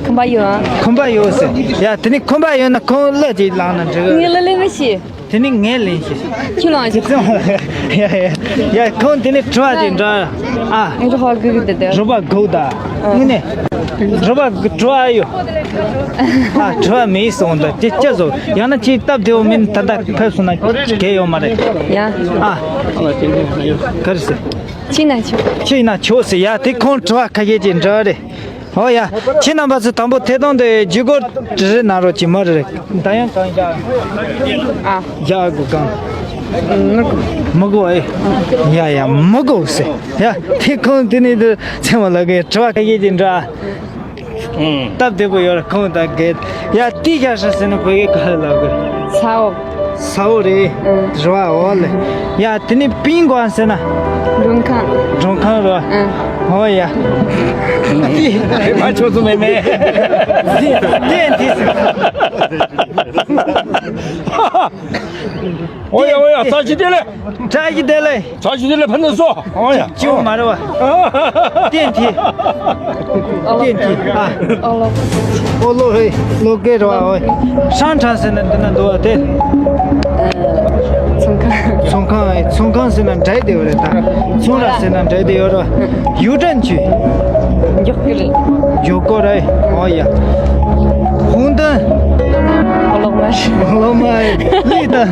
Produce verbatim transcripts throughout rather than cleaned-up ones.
ཁོམ་པ་ཡོད་ཨ། ཁོམ་པ་ཡོད་ཟེར། ཡ་དེ་ནི་ཁོམ་པ་ཡོད་ན་ཁོང་གླུ་ཅིག་བླངས་ན་འགྲིག་གི། ངས་གླུ་ལེན་མི་ཤེས། དེ་ནི་ངས་ལེན་ཤེས། ཁྱོད་བླངས་ཤིག་ཡ་ཡ་ཡ། ཁོང་དེ་ནི་དྲི་བ་ཅིག་འདྲི་ཨ། ངས་རོགས་པ་སྒུག་གི་འདུག་དེ། རོགས་པ་སྒུག་ད། ངས་ནི་རོགས་པ་དྲི་བ་ཡོད། ཨ་དྲི་བ་མེད་སོང་ད་དེ་སྐྱ་བཟོ། ཡང་ན་ཅིག་སྟབས་བདེ་བོ་མིན་ད་ལྟ་ཕེབས་སོང་ན་གལ་ཡོད་མ་རེད། ཡ། ཨ། ག་རེ་ཟེར། ཅི་ན་ཆོག་ཅི་ཡིན་ན་ཆོག་ཟེར། ཡ་དེ་ཁོང་དྲི་བ་ཁ་ཤས་ཅིག་འདྲི་རེད། ཨོ་ཡ། ཁྱེད་རྣམ་པ་ཚོ་དང་པོ་ཐད་གཏོང་དེ་བརྒྱུད་སྐུར་རེ་གནང་རོགས་གྱིས། མ་རེད་རེད། ད་ཡང་གང་བཞག་ཨ། བཞག་དགོས་གང་། མི་དགོས་ཨེ། ཡ་ཡ་མི་དགོས་ཟེར། ཡ་དེ་ཁོང་དེ་ནས་དེ་ཚེ་མ་ལགས་ཀྱིས་དྲི་བ་ཁ་ཤས་ཅིག་འདྲི་ཨ། སྟབས་བདེ་པོ་ཡོད་རེད་ཁོང་དང་འགལ། ཡ་དེ་བཞག་ཤག་ཟེར་ན་བོད་སྐད་ག་རེ་ལབ་དགོས། ས་འོག་ས་འོག་རེད། ཨང་། རེད་བ། འོ་ལེ། ཡ་དེ་ནི་པིན་གོ་ཟེར་ན། མགྲོན་ཁང་། མགྲོན་ཁང་རེད་བ། ཨང་། འོ་ཡ། མ་ཆོག་སུ་མེ་མེ། དེ་དེ་དེ། འོ་ཡ་འོ་ཡ། བཀྲ་ཤིས་བདེ་ལེགས། བཀྲ་ཤིས་བདེ་ལེགས། བཀྲ་ཤིས་བདེ་ལེགས་ཕན་ཚུན་སོ། ཨོ་ཡ། ཅིའུ་མ་རེད་བ། ཏན་ཏི། ཏན་ཏི། ཨ། ཨོ་ལོ། ཨོ་ལོ་ཧེ། ལོ་ཀེ་རེད་བ། ཨོ། ཧྲང་ཁྲང་ཟེར་ན་འདི་ན་འདུག་བ་དེ། ཚོང་ཁང་། ཚོང་ཁང་། ཨེ། ཚོང་ཁང་ཟེར་ན་འདྲ་དེ་ཡོད་རེད་ད། ཚོང་ར་ཟེར་ན་འདྲ་དེ་ཡོད་རེད། ཡུ་ཀྲན་ཆུ། མགྱོགས་ཀྱི་རེད། མགྱོགས་ཀོ་རེད། ཨོ་ཡ། ཧུང་ཏན། གློག་དམར། གློག་དམར། ལི་ཏན།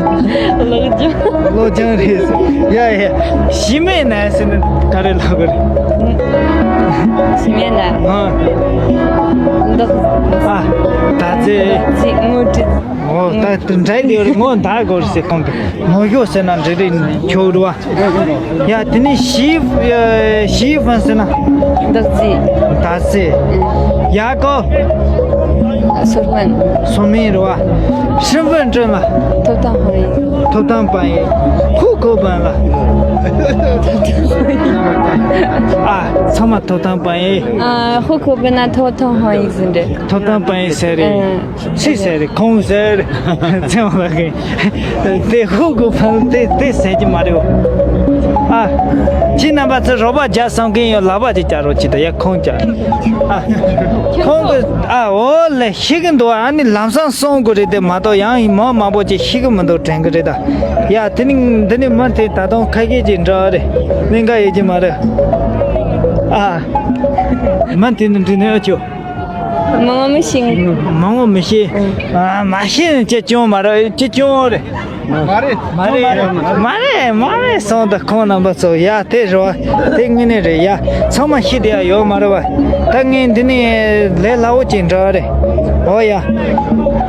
གློག་ལྗང་། གློག་ལྗང་རེད། ཡ་ཡ། ཞི་མེ་ན་ཟེར་ན་ག་རེ་ལབ་དགོས་རེད། ཞི་མེ་ན། ཨ། འདག་ཨ། ད་ཚེ། ཚིག་ངོ་སྤྲོད། ཨོ་ད་དེ་འདྲ་དེ་ཡོད་རེད། ངོ་ད་གོ་རེད་ཟེར་ཁོང་གིས། ངོ་ཡོད་ཟེར་ན་འདྲ་རེད་ཆོག་རེད་བ། ཡ་དེ་ནས་ཞི་ཞི་ཧྥན་ཟེར་ན། འདག་རྫི། འདག་རྫི། ཡ་ཀོ། སོར་མན། སོར་མན་རེད་བ། ཧྲིན་ཧྥན་ཀྲིན་ལ། ཐོབ་ཐང་ཧོང་ཡིན། ཐོབ་ཐང་པན་ཡིན། ཧུ་ཁོ་པན་ལ། ཨ། ཚང་མ་ཐོབ་ཐང་པན་ཡིན། ཨ། ཧུ་ཁོ་པན་ན་ཐོབ་ཐང་ཧོང་ཡིན་ཟིན་རེད། ཐོབ་ཐང་པན་ཡིན་ཟེར་རེད། ཨ། ཚིག་ཟེར་རེད། ཁོང་ཟེར་རེད། ཚེ་མ་ལགས་ཀྱིས་དེ་ཧུ་གུ་ཕན་དེ་དེ་ཟེར་གྱི་མ་རེད། ཨ། ཁྱེད་རྣམ་པ་ཚོ་རོགས་པ་རྒྱག་བསམ་མཁན་ཡོད་ལག་པ་ཅིག་བརྐྱང་རོགས་གྱིས་ད། ཡ་ཁོང་ཅག་ཨ། ཁོང་གི་ཨ། འོ་ལེ་ཤེས་ཀྱི་འདུག་ཨ་ནི་ལམ་སང་གསུང་དགོས་རེད་དེ་མ་གཏོགས་ཡང་མི་མང་པོ་ཅིག་ཤེས་ཀྱི་མི་འདུག་དྲན་གྱི་རེད་ད། ཡ་དེ་ནི་འདི་ནི་མི་དེ་ད་དུང་ཁ་ཤས་ཅིག་འདྲི་བ་རེད། གླེང་ག་ཡོད་ཀྱི་མ་རེད། ཨ། མི་དེ་ནི་འདི་ནི་ཨ་ཅོ། མང་བོ་མི་ཤེས། མང་བོ་མི་ཤེས། ཨ། མ་ཤེས་ནི་ཅི་ཅུང་མ་རེད། ཅི་ཅུང་རེད། མ་རེད། མ་རེད། མ་རེད། མ་རེད་སོང་ད་ཁོང་རྣམ་པ་ཚོ། ཡ་དེ་རེད་བ། དེ་དངོས་གནས་རེད་ཡ། ཚང་མ་ཤེས་བསྡད་ཡ་ཡོད་མ་རེད་བ། ད་ངས་འདི་ནས་ལས་སླ་བོ་ཅིག་འདྲི་བ་རེད། འོ་ཡ།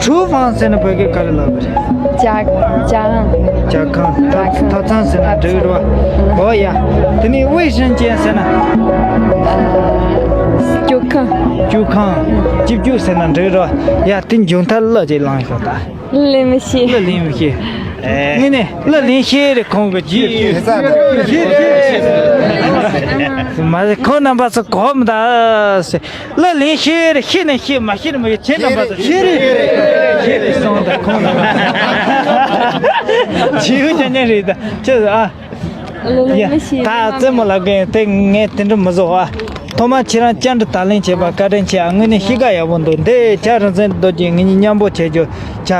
ཁྲུའུ་ཧྥང་ཟེར་ན་བོད་སྐད་ག་རེ་ལབ་པ་རེད། ཇ་ཇ་ཁང་། ཇ་ཁང་། ཐབ་ཐབ་ཚང་ཟེར་ན་འགྲིག་རེད་བ། འོ་ཡ། དེ་ནས་ཝེ་ཧྲན་ཅན་ཟེར་ན། སྐྱོ་ཁང་། སྐྱོ་ཁང་། སྐྱིབ་སྐྱུག་ཟེར་ན་འགྲིག་རེད་བ། ཡ་དེ་མཇུག་མཐར་གླུ་ཅིག་བླངས་ཤོག་ད། གླུ་ལེན་མི་ཤེས། གླུ་ལེན་མི་ཤེས། ཨེ། ངས་ནི་གླུ་ལེན་ཤེས་རེད་ཁོང་གི་རྗེས། མ་རེད་ཁོང་རྣམ་པ་ཚོ་གོམས་ད། གླུ་ལེན་ཤེས་རེད། ཤེས་ནི་ཤེས། མ་ཤེས་ནི་མ་ཤེས། ཁྱེད་རྣམ་པ་ཚོ་ཤེས་རེད། ཤེས་རེད་སོང་ད་ཁོང་རྣམ་པ་ཚོ། བྱིའུ་ཅན་ཅན་རེད་ད། ཁྱེད་ཨ། གླུ་ལེན་མི་ཤེས། ད་རྩེད་མོ་ལབ་མཁན་དེ་ངས་དེ་འདྲ་མི་བཟོ་བ། ཐོག་མར་ཁྱེད་རང་བཅར་འདྲི་དང་ལེན་བྱས་པ་བཀའ་དྲིན་ཆེ། ཨ། དངོས་གནས་གཤིས་ཀ་ཡག་པོ་འདུག་འདི་བྱ་རིན་ཆེན་རྡོ་རྗེ་ངེད་གཉིས་མཉམ་པོ་བྱེད་རྒྱུ་བྱ།